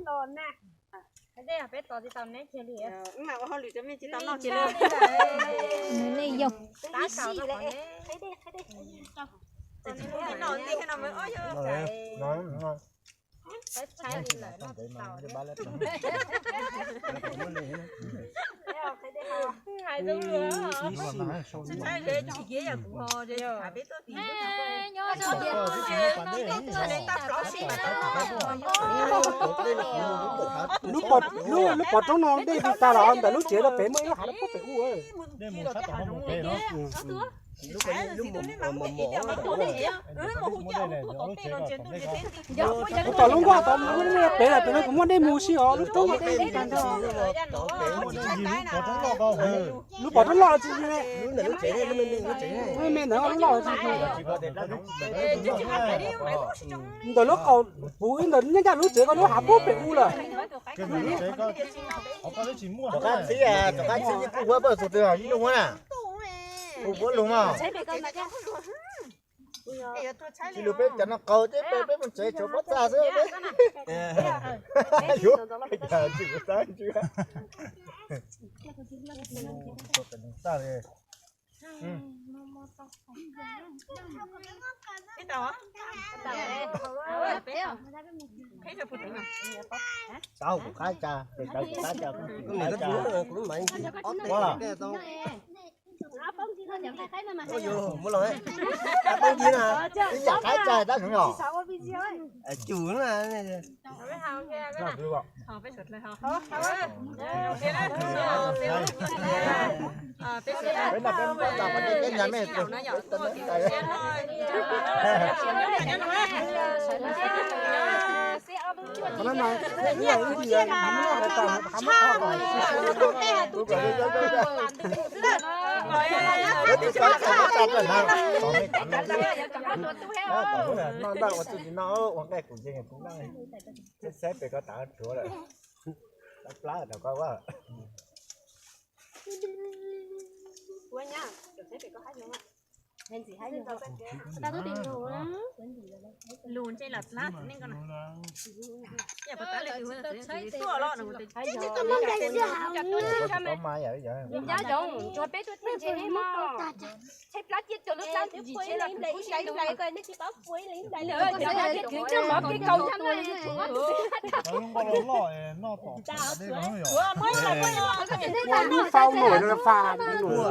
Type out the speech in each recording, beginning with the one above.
Tos na. Qheb dej peb tos tsis tau neb kiag li. Wb mam ua hauj lwm cov me tsis tau noj kiag li. Nej yog tab kaum rau qhov neb. Tsis muaj noj ntej no mas ob yog tshaib li lawm noj tsis tau. Hais zoo lus. Tsis tshaib li, tsis kiv yam kuv ho, peb tuaj tim lub pov roob no dej tsis tag los ntawm lub tsev rau pem muaj ib lub hav rau pub pem ub. Kuv tom lub nkuaj tod mus lub pem lawm, pem no kuv muaj dej mus si os, lub roob no dej tag nrho. Lub pov roob loj tsis, me ntawd loj tsis. Ntawm lub qaum puv ib ntawm nyob ncaj lub tsev ko lub hav pub pem ub lawm. Tom qab txib, tom qab txib kuj huab paj xus twg ib lub huab na. Kuj huab lug mas. Tsis lug peb cov no qaug ces peb mus tsev tshuav pob txaj xwb. Yuav, tsis kuv xav ntsia. Tau kuv qab tsa, kuv qab tsa, kuv qab tsa. Muab los, poob ncig na, ib yam qab tsa tab zoov yog. Cus na. Peb no peb muab tas qhov nej teb nyab me. Noj ntawj ua txuj ci noj, ua nqaij kuv yeej kuv noj. Saib pem ko tav rhuav lawm. Plab rau koj ua. Lus ntsej los plab ne ko. Tuaj los no. Nyob zoo, nrog peb tuaj thiaj ntse mog. Tshaib plab tiag, cov lub plab ntsim tshaib los kuv saib lus. Lawv cov plab tiag khwv nrog mov kev kaus nyob na. Lub fau nua fa nua.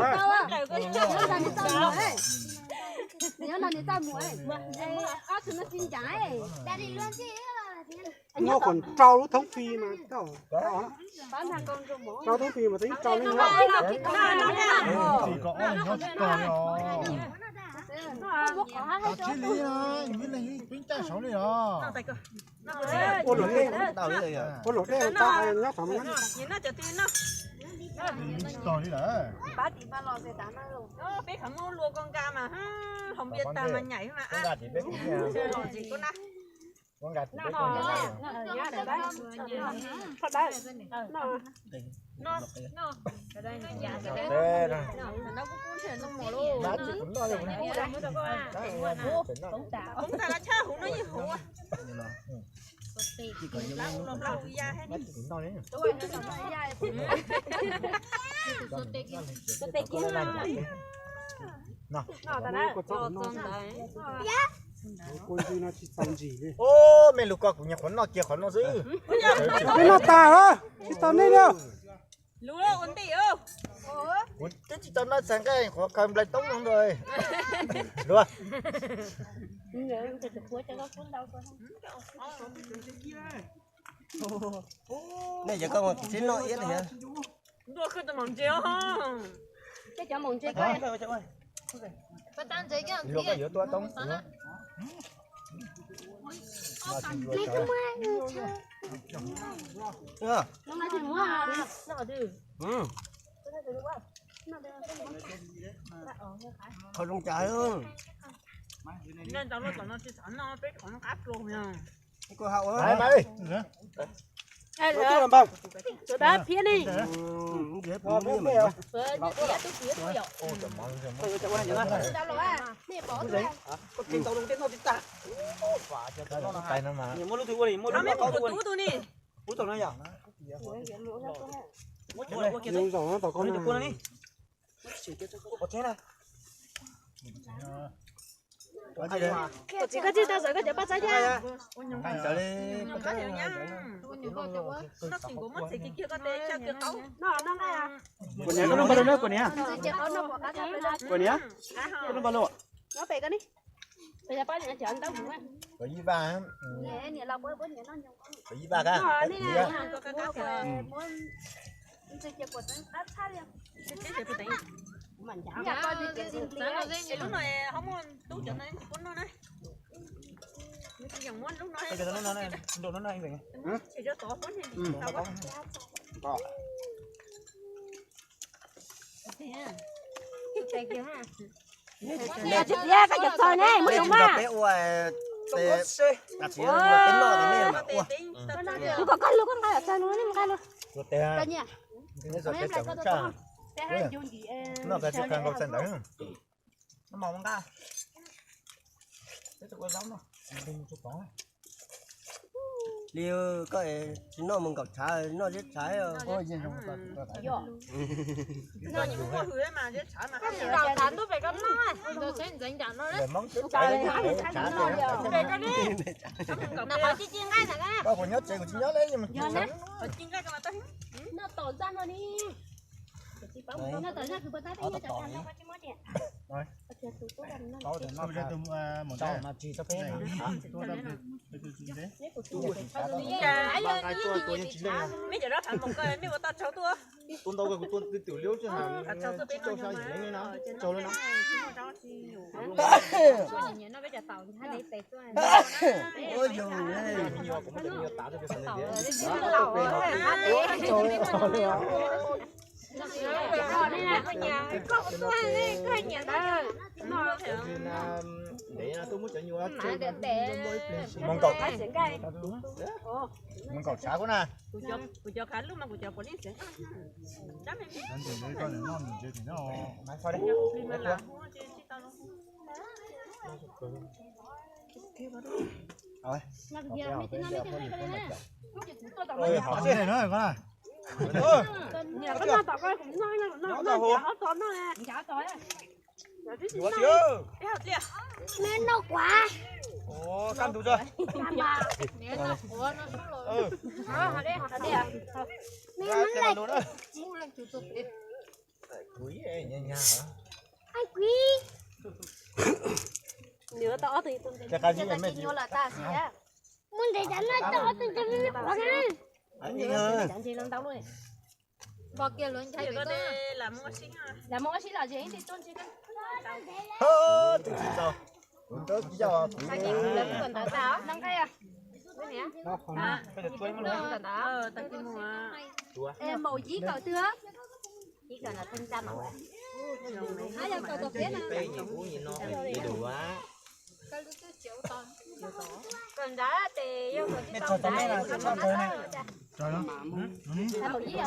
Muab kom rau lub thoob fij mas rau, rau thoob fij mas twb rau li. Ua luam dej, ua luam dej tau nyob saum no. Tsis tog li lawm. Peb qhov muab lua koj nka mas, hau npias tag mas nyaim mas. Ub, me lug ko kuv nyuam qhuav noj kiag qhov no xwb. Peb noj tag lawm, tsis tau nej li. Kuv twb tsis tau noj txhais nqaij qhuav khaws nplai toob no ntag. Luag. Nej cov koj mus tsis noj iab li. Ntuj, khwb tau maum ntses os. Cov maum ntses ko. Luag koj yuav tuaj toob. Qhov zoo cas. Sawv daws phiab ne. Muab lub twg ua li, muab lub twg ua li. Pub tau no yom. Ua kiag, ua kiag, ua kiag no ni. Kuv txiv, koj tsis tau sawv koj cov paj txhab thiab. Kuv niam, koj noj nqaij los, kuv niam. Kuv niam, koj noj nqaij los. Peb cov pab niam cov ntaub mus. Kom ib vaj, kom ib vaj ka, kom ib vaj. Lub no ho muaj tub cov no tsis pub noj na. Lub no, lub no. Peb ua, peb noj, peb noj, peb noj. Tus kom koj lug koj nqa txog no, nqa lug. Noj peb tsis khaws nkaus txog ntawd. Noj mov nqa. Li koj tsis noj mus nkaum tshav, noj zeb tshav. Koj nyob tsev kuv tsis nyob li. Mej cov dab phav mus ko mej ua tau tsaug tuaj. Tua ntau kawg kuv tua twb twm liab tsis has, tsaug xyov yim leej na, tsaug lawm na. Ntev no tuaj muab cov nyuam mus nkaum, mus nkaum tshav kuv na. Kuv cov khav lub mas kuv cov puav leej txiav. Nyob tau quav. Kaj ntug tso. Mus ntes cov no tau ob tug cov me me quav na. Lam mus ua si los ze ib tug tuaj ntshe. Tus tsis tau. Kuv tab yog kuv ntawd tas. Maum yib kawm twg? Ib kawm no pheej ntsa mas. Kawm ntawd ces yog kawm tsis tau ntawd. Maum yib.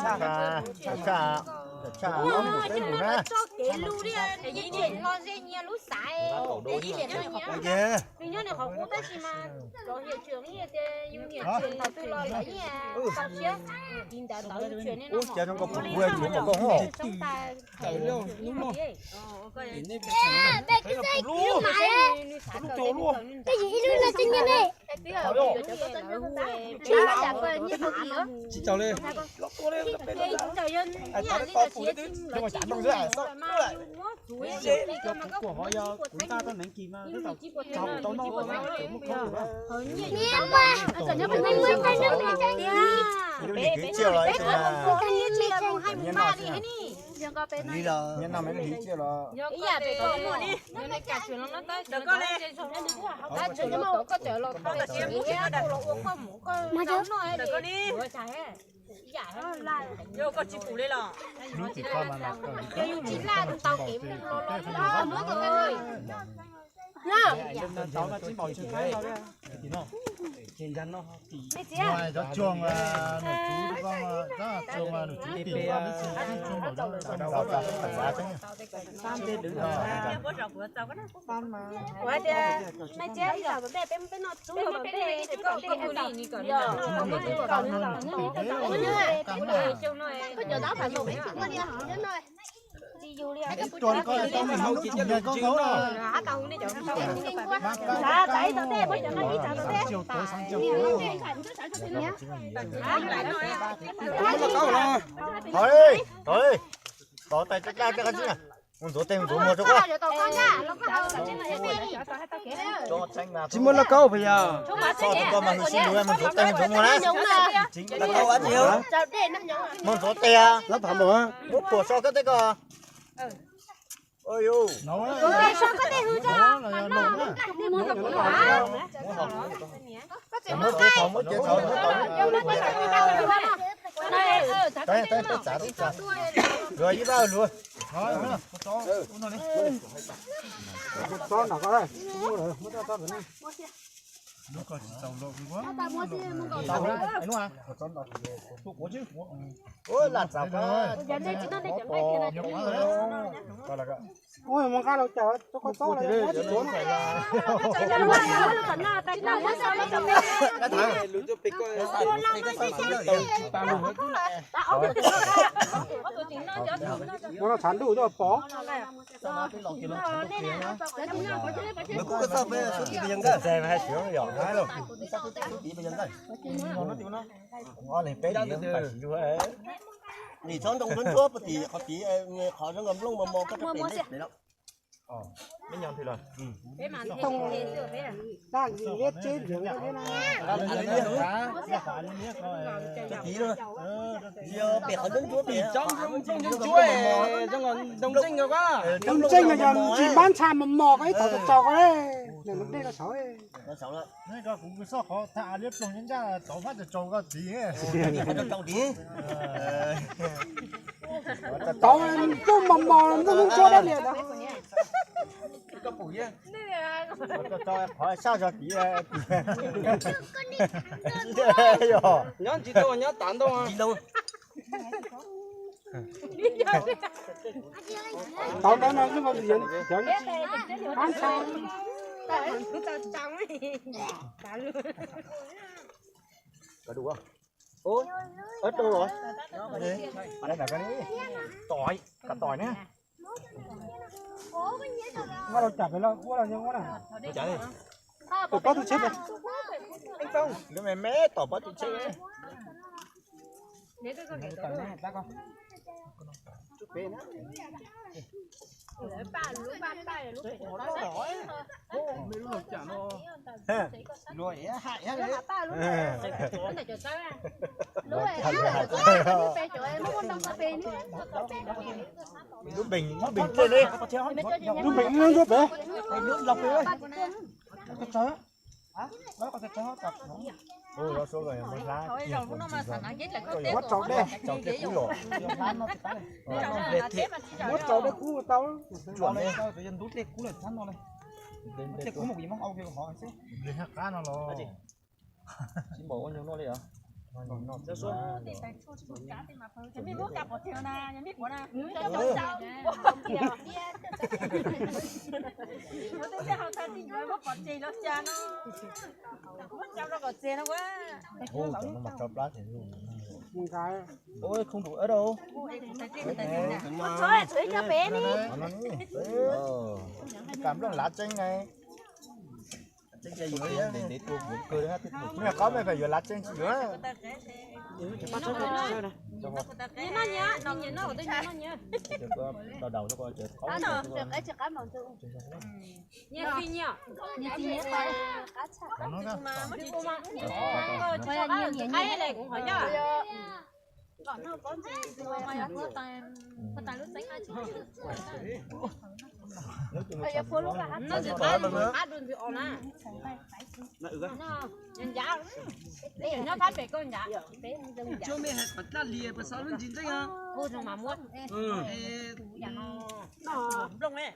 Tso kev lus li, yim niam los ze nyias lub xaiv, yim niam no nyias. Nws nyob nws qhov qub tab sis mas cov hiam tseem nyias tias yus niam tseem thaum twg los lawv nyias tau siab. Tiv ntawd tau yus tseem ne no. Tsis tau li. Yog koj tsis pum li los? Yog yus tsis laj tau kev mus los los li. Cov tsuag, cov tsuag, Thov li, thov li, tov tais caj daj rov qab txib na. Mus ntxuav tes mus ntxuav muag rau koj. Tsis muaj lauj kaub puas yog? Txhob tau koj mas hwj sib luag, mus ntxuav tes mus ntxuav muag na. Mus ntxuav tes, lab phav mus, muab phuam so koj tej ko. Muab ces thaum, muab ces thaum, muab tau. Peb txav, peb txav. Luag ib pab luag. Ua lam txav. Ua mus nqa los cas rau koj txob, muab no tshav ntuj tuaj pov. Nim txhob nroo ntsuab ntsuab puag tim qhov tid, qhov zoo nkaus nplooj mos mos koj rau pem ntej pem lawm. Peb mas tau liab tseb ntseev rau peb na. Pem qhov ntsuab ntsuab pem, cov nplooj ntsuab ntsuab zoo nkaus ntoo ntseej ko. Ntoo ntseej no yog ntsis mab ntshai mos mos ko ib thaum tsaus tsaus ko, nws dej ko saud. Kuv xoj qhov thaj av liab ploog nyob ncaj tauv fab tsaus tsaus koj tid. Tauv nplooj mos mos nplooj ntsuab dab lias ntawd. Qhov saj zog tid. Nyob ntsis tau nyob tav ntoo. Tauv ntawd no yeej nkaus ntsis, cov ntsis mab ntshai. Tom, tom ne. Nqa los cam pem los ua los nyob na. Tom pob tw tsheb pem. Lub me me tom pob tw tsheb. Lub npeeg, lub npeeg tej ne. Lub npeeg nyob nruab pem. Muab tsaus dej, muab tsaus dej kub tau. Dej kub no kuv yeej muab au kiag hov xwb. Nplig haj qab no los. Tsis npaum ua nyuag no li os. Yog mej muab ka pov tseg na, yog mej puav na. Muab pov tseg los cas no. Muab coj rau kom tseg no ua. Mus nqa. Ua khoom dum dau. Muab tso tshuav ib co pem ni. Kam nplooj lav tseeb ne. Mej qhov mej pem yuav lav tseeb tsis yuav. Tsuas mej hais qhov daj lias puas xav lub ntsis ntseej a? Nplooj ne.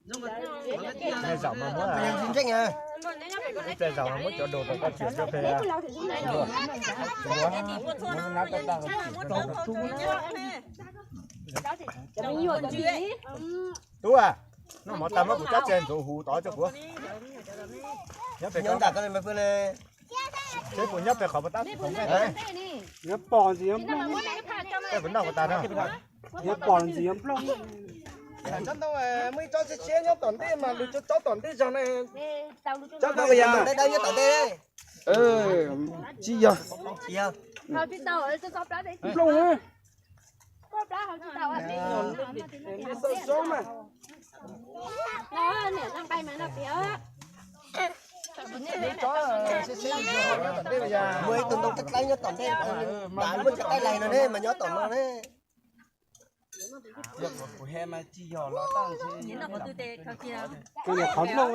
Zaum mas muab, zaum mas muab cov dos rau koj txiv pem. Tub, noj mov tas muab kuv rab txia ntxuav huv tod rau kuv. Nyob pem, seb puas nyob pem qhov puas tab tom nqaij. Yuav pom ntxiv yuav nplooj. Yuav pom ntxiv yuav nplooj. Muaj ib tsob tshiab tshiab nyob tom ntej mas lwm tsob tom ntej zog na. Tsob dawb dawb nyob tom ntej. Tsis yog. Nplooj. Muaj ib tug ntoo dlab dlab nyob tom ntej, muaj cov qaib laig no ne mas nyob tom no ne. Kuv he mas tsis yog los tau. Kuv nyuam qhuav nplooj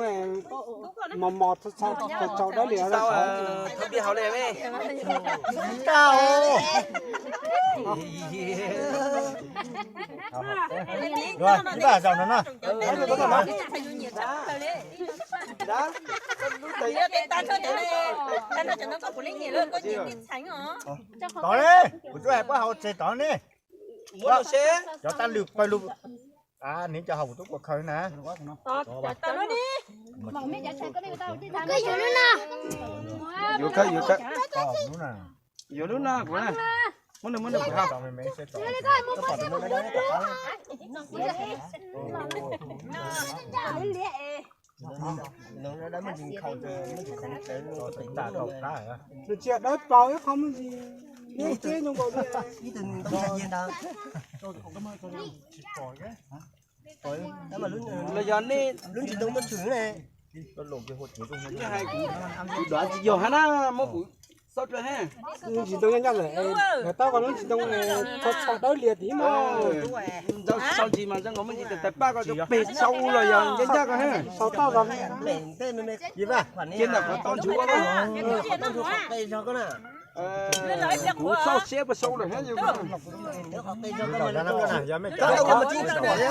mos mos txho txho dawb lias. Thaum pib hauv li me. Ib zaug no na. Tod ne, kuv twb hais puab hau tseg tod ne. Cov tab lwm pawg lug, niv cov hauv kuv tub kuas khaws na. Yuav lub no, yuav lub no kuv, muab nws muab nws kuv hau. Nws tsis dawb paug ib qho me ntsis, ib tug nyob nkaus li. Los yog nej, lub ntsis ntoo muaj tshwm ne. Kuv dov tsis yog hab na, muab kuv xauj dlawg hab. Lub ntsis ntoo nyob nyob ntawm, lawv tab koj lub ntsis ntoo txho txho dawb lias tim mog. Ntawd sau ntsis mas zoo nkaus muaj ntsis tais paj ko cov peg sau los yog ncaj ncaj ko hab. Sau toj los. Cia ntawm qhov toj ntswg ua kuv xauj siab puas sau lawm hab.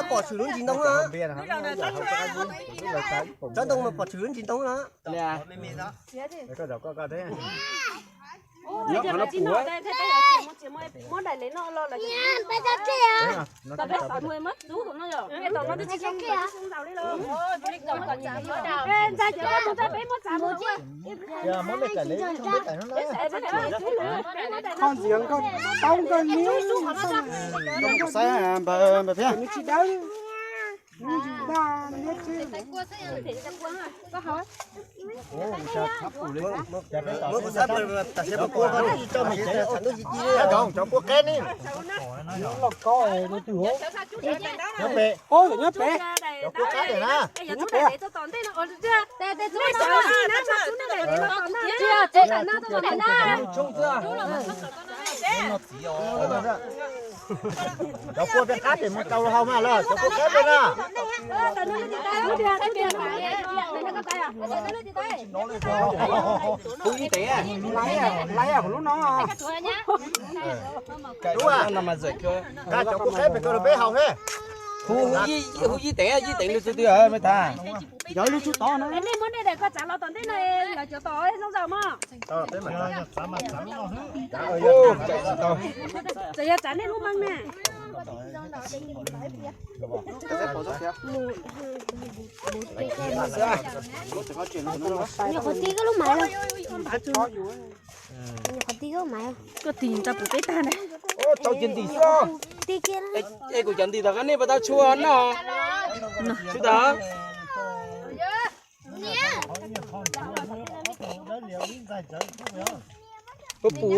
Pom tshwm lub ntsis ntoo na. Tsob ntoo mas pom tshwm lub ntsis ntoo na. Nyob qhov no puas. Koj ntxiv koj taub koj niab, koj mus saib npawg npawg thiab. Cov kua qeb ne. Nyob pem, nyob pem. Cov kua qab na. Cov kua pem qab pem mus tau hau mas lawm, cov kua qeb pem na. Kuv ib teev, lub no. Cov kua qeb pem koj los peb hau he. Hu ib teev, ib teev lub xub twg me tas. Yog lub tsuj tod no. Nej muab nej daim koj tsav los tom ntej no, lawv cov tom zoo zaum mog. Txawm yog tsav nej lub meej na. Nyuam qhuav tig koj lub maiv los. Nyuam qhuav tig koj lub maiv. Koj tig tau pum peb tag na. Tau cov ntim xwb. Tig kiag. Es kuv cov ntim tom qab nej puas tau tshua noj? Tshua tag. Puas pum?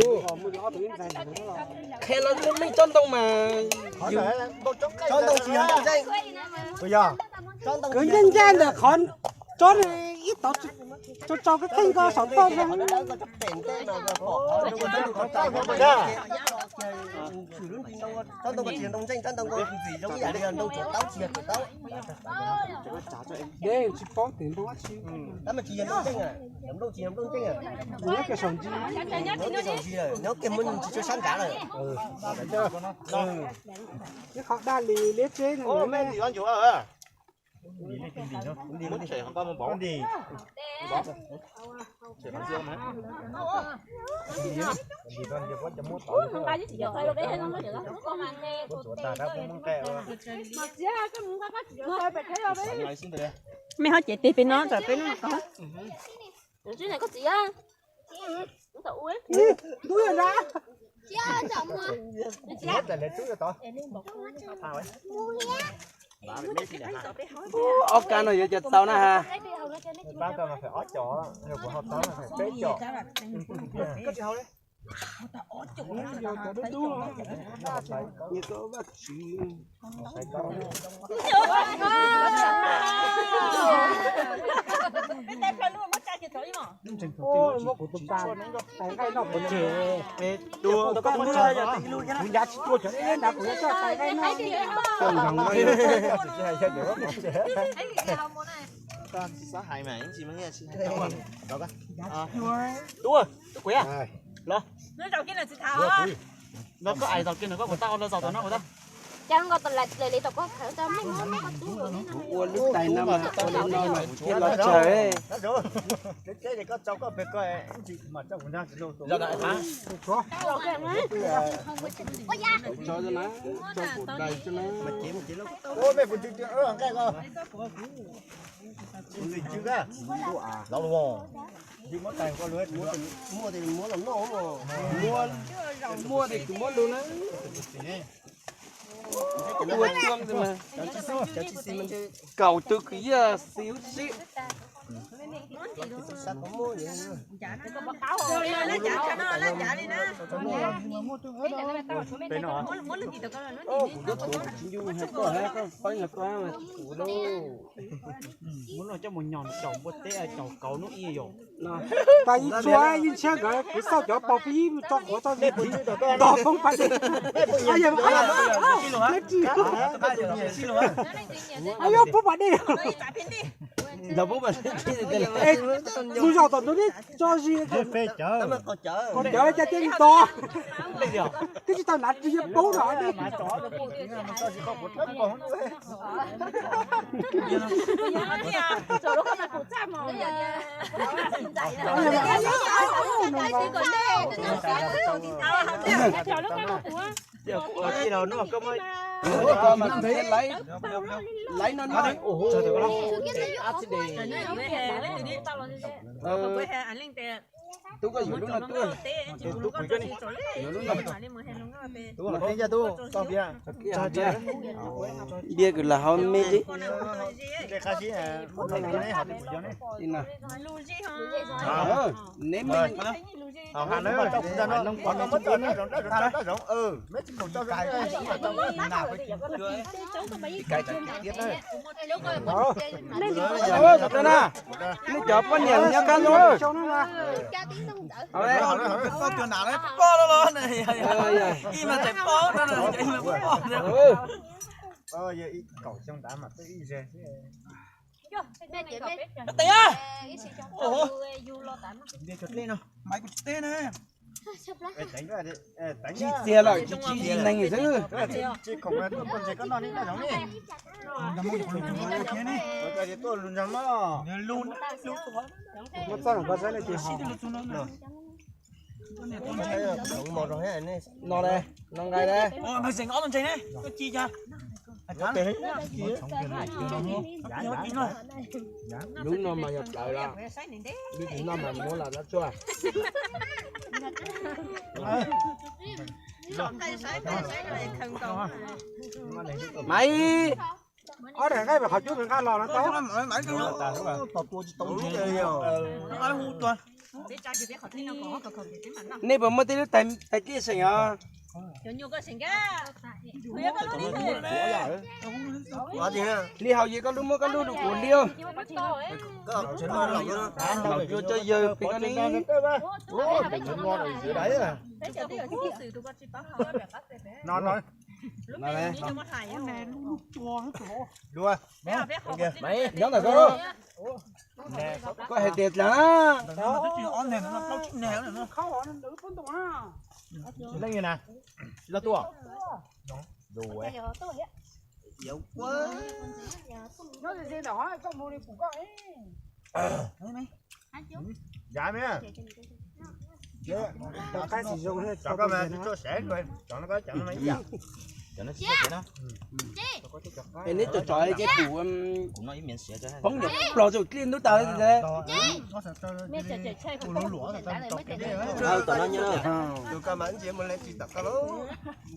Qhia los lub meej tsob ntoo mas. Tsob ntoo tsis yog ntoo tseeb. Kwv ncaj ncaj ntawm qhov tsob ib tod tso tso kheej kheej ko saum toj. Tsob ntoo ko tsis yog ntoo ntseej, tsob ntoo ko ntxim zoo ib yam li yog ntoo tsuam taub tsis yog tsuam taub. Deb tsis paub tias ntoo dab tsi. Tab mas tsis yog ntoo ntseej, yog ntoo tsis yog ntoo ntseej. Nyob kiag saum ntsis, nyob kiag muaj ntsis tso sab nrad lawm. Ib qho daj li liab tseb no. Mej ho ces tes pem no tsam peb lub no tau. Ob kab no yuav cov tau na ha. Tub, tub kuv los. Koj ais tau kiag no koj kuv tau los zaum tom no kuv tau. Kuv ua lub tais no mas ua li no mas kuv thiaj los tsawg. Muaj tes kuv muab lug na. Ua cuab ntawd mas kaum tus kwv yeej xis ub sib. Kuv tuav kuv tsis ncu hais koj hab, koj faib los koj hab mas tsis kuv lauj. Muab no coj mus nyom caum npua teb caum kauv hnub ib yom. Tas ib txhia ib txhia nkawd kuv xauj cov paus pib tso quav tso zis ntog poob pas dej. Ayo, poob pas dej. Mus zaum tom ntug dej tso zis. Cov cov thiaj ntog. Twb tsis tau hnav ris yeej poob no. Laiv no no. Tub koj yuav lub no tuaj. Yuav lub no. Npiaj kws lam hauv me li. Neb me. Nej cov poj niam nyob kab ntug. Maiv kuv tsis teb na. Tsis txiag lawm, tsis tsis neeg xwb. No le, no nqaij le. Lub no mas yog plawv lawm, lub no mas muab los dab tsuag. Maiv, ob daim nqaij qhov cub nqaij los no tau. Nej puas muaj tej lub tais kij seem os? Li hauv yog koj lub muab koj lub rau kuv li. Laus cua cov yawg pem koj ne. Nyob ntawm koj, koj hais tias dlaag. Leej twg na? Loj tuaj. Yav ua. Yav me. Cov koj mas tsis tshua siav, cov no koj cov no mas ib yam. Es neb cov tsov ces kuv poob nyuam plog rau dlej ntub tas. Tom no nyob. Tus koj mas ntsia mus le tsis tom koj lawm.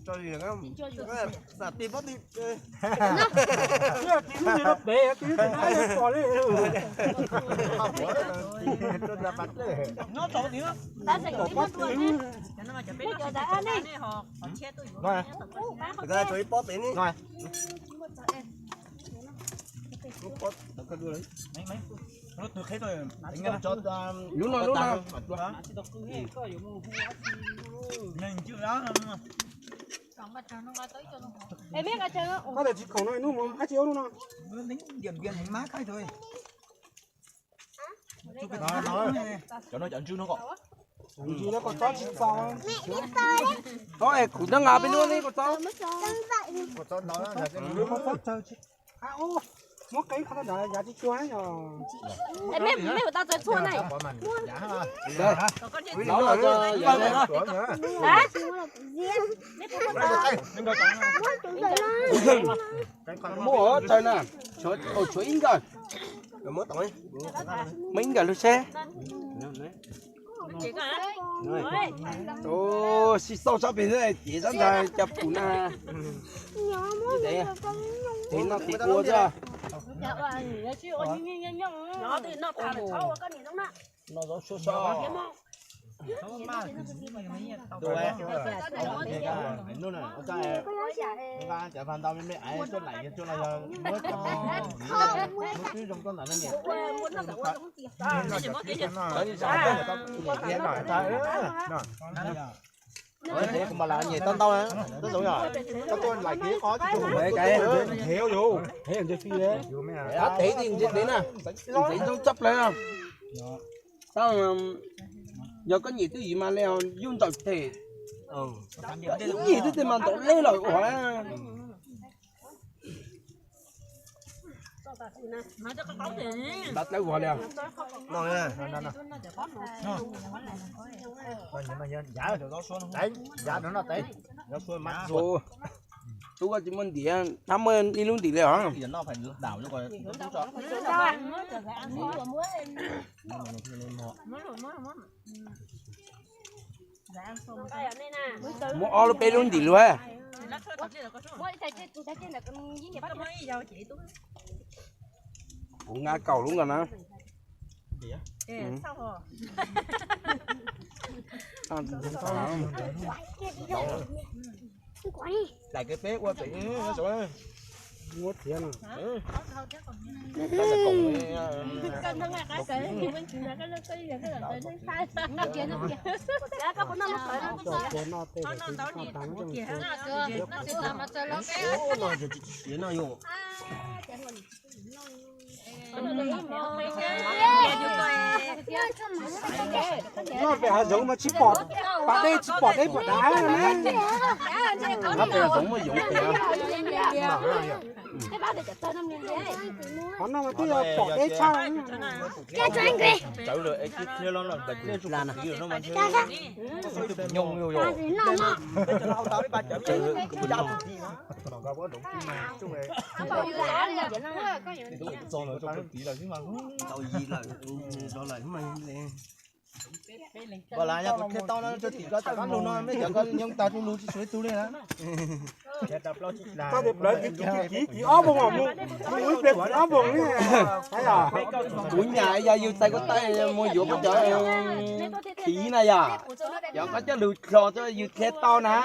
Tso li xam tij pob tw. Tis lub niag no pem, tis lub niag no pom li. Lub no, lub no. Koj tsis khoom no, hnub mus hab tsis ua lub no. Cov no cov ntswg no kom. Ntswg no kom tsob tsis txaus. Tsob es kuv nrog nqa peb lub ne kom txaus. Muab qe qhov ntawd yav tsis cuag yog. Mej, mej hu tau txawv txhua na. Los los, muaj txawv na, tshuav ib nkawm. Muaj ib nkawm lub seb. Sib xauj sab pem xwb, cev sab ntawd cov pum na. Tes no tes ua xwb. No zaub suab sob. Hnub no cov ntau me me aiv tuaj laim yog tuaj los yog muab cov, muab twb zoo tuaj ntawm no niam. Kuv mas lam nyem tau ntau na, tub Zoov yog koj tuaj laim kev qhov tsis tuaj hev yus, hev ntse fi, tab tev ti ntse tev na, ntxeev zoo tshaj plaws no. Tab yog koj nyem twj ywm mas le yug ntaus them, nyem twb tej mas ntaus lej lawm ua. Ntaus dawb vog li. Tub koj tsis muaj ntim, tab muaj ib lub ntim li os. Muab ob lub peb lub ntim luaj. Kuv nqa kaum lub nkaus na. Daim kev peb ua pem. Muab thiab no. Cov no tej no tsis tsis siav no yom. Nyob pem hav zoov mas tsis pom pas dej, tsis pom dej pom dav na. Nyob pem hav zoov mas yoov pem. Qhov no mas twb yog pom dej tshaj. Nyob yog yog. Txog lawm rau pem tid lawm xwb mas. Tau yim lawm, rau lawm xwb mas. Npam las yog kuv qhia tau no, rau tim ko tom qab lug no mej cov ko nyoog tas rau lug tsis tshuav ib tug li na. Koj tias plawv kiv kiv kiv kiv ob moos os, mus mus ib pliag kiv ob moos li. Kuv nyam yog yus tais kuv tais mus yuav koj cov kiv na yom. Cov koj coj lug dlhos rau yus qhia tau na,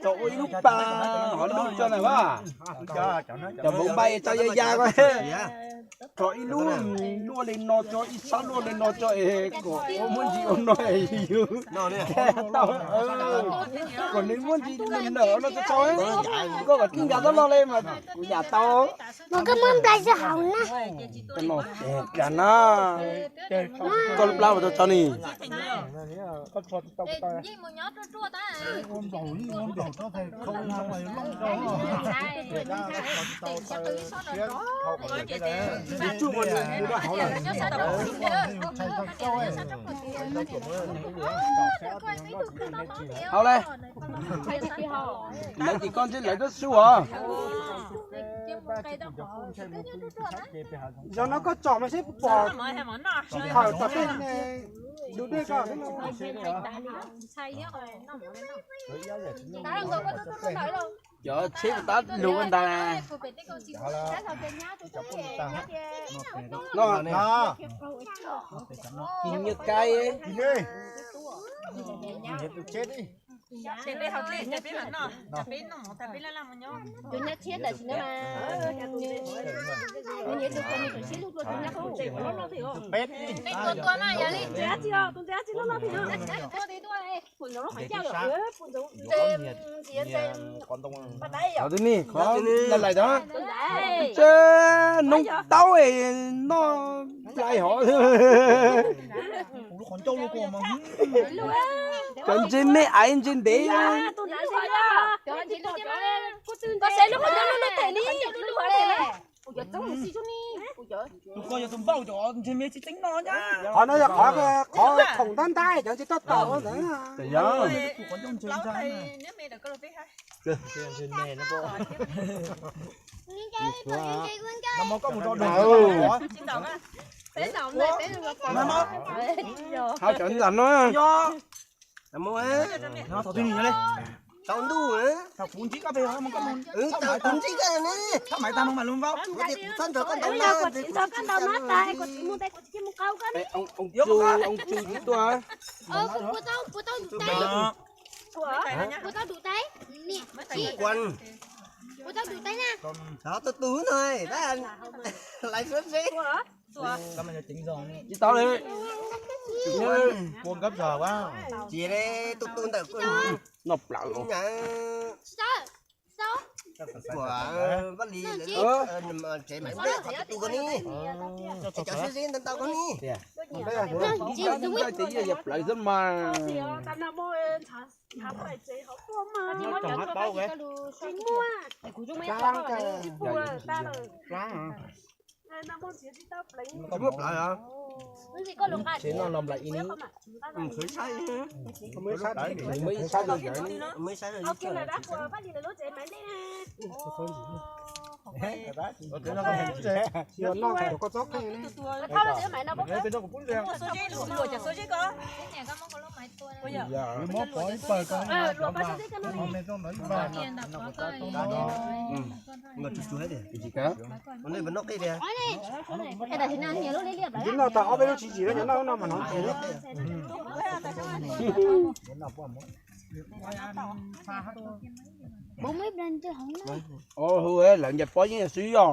tau ua ib lub pas hov lub tso na as. Cov npauv npai tso ya ya ko. Tso ib lub luaj li no tso, ib sab luaj li no tso es kom ua muab Ua no yus tau, kom nws muab ntsis nws nawm no tso tso, koj kom tij nkag tau no li mas kuv yam tau. Mas koj muab nplai tso hauv na. Koj no, koj lub plab ua tau tso ni. Hau le, lawv ces koj ntsib lawv rub sub os. Zaum no koj tsom mas seb pom tsis khawm tom tej du dej ko. Cov tsheb tab lug ua ntag. No, no. Nyias kai. Qhov twg ni, qhov laj lais tod. Tse, noob taub noj plai hov. Cov ntse me aiv ntse ntev. Tus ko yog tus npauj cov ntse me tsis txeeb no nyab. Qhov no yog qhov, qhov khoom ntab ntab cov ntse toj tau ntawd. Hau cov ntawm no. Thaum twg nws li? Thaum kuv ntsib koj pem, kuv ntsib koj ne. Txhob maiv tag no mas lub npaub. Kuv tias kuv txhob nrog koj ntaus na, kuv tsis nrog koj ntaus na, tas kuv tsis mus, tas kuv tsis mus qau koj ne. Tus, tus tsis tuaj. Kuv tau ntuv tais, kuv tau ntuv tais, kuv tau ntuv tais na. Tus tus no, lais seb seb. Tsis tau li. Ua nkab zog ua. Ces tus tus ntawm kuv noj plawv los. Tsis tau. Kuv vaj li tsev mas tus ko ni. Cov seb seb ntau ntau ko ni. Ces yog plawv xwb mas. Tsis muaj plawv. Tsev no no nplai ib. Muaj ib sab, muaj ib sab. Noj tag ob peb lub tsis tsim no, noj no mas no. Hu lawv nce pob yeej xwb os.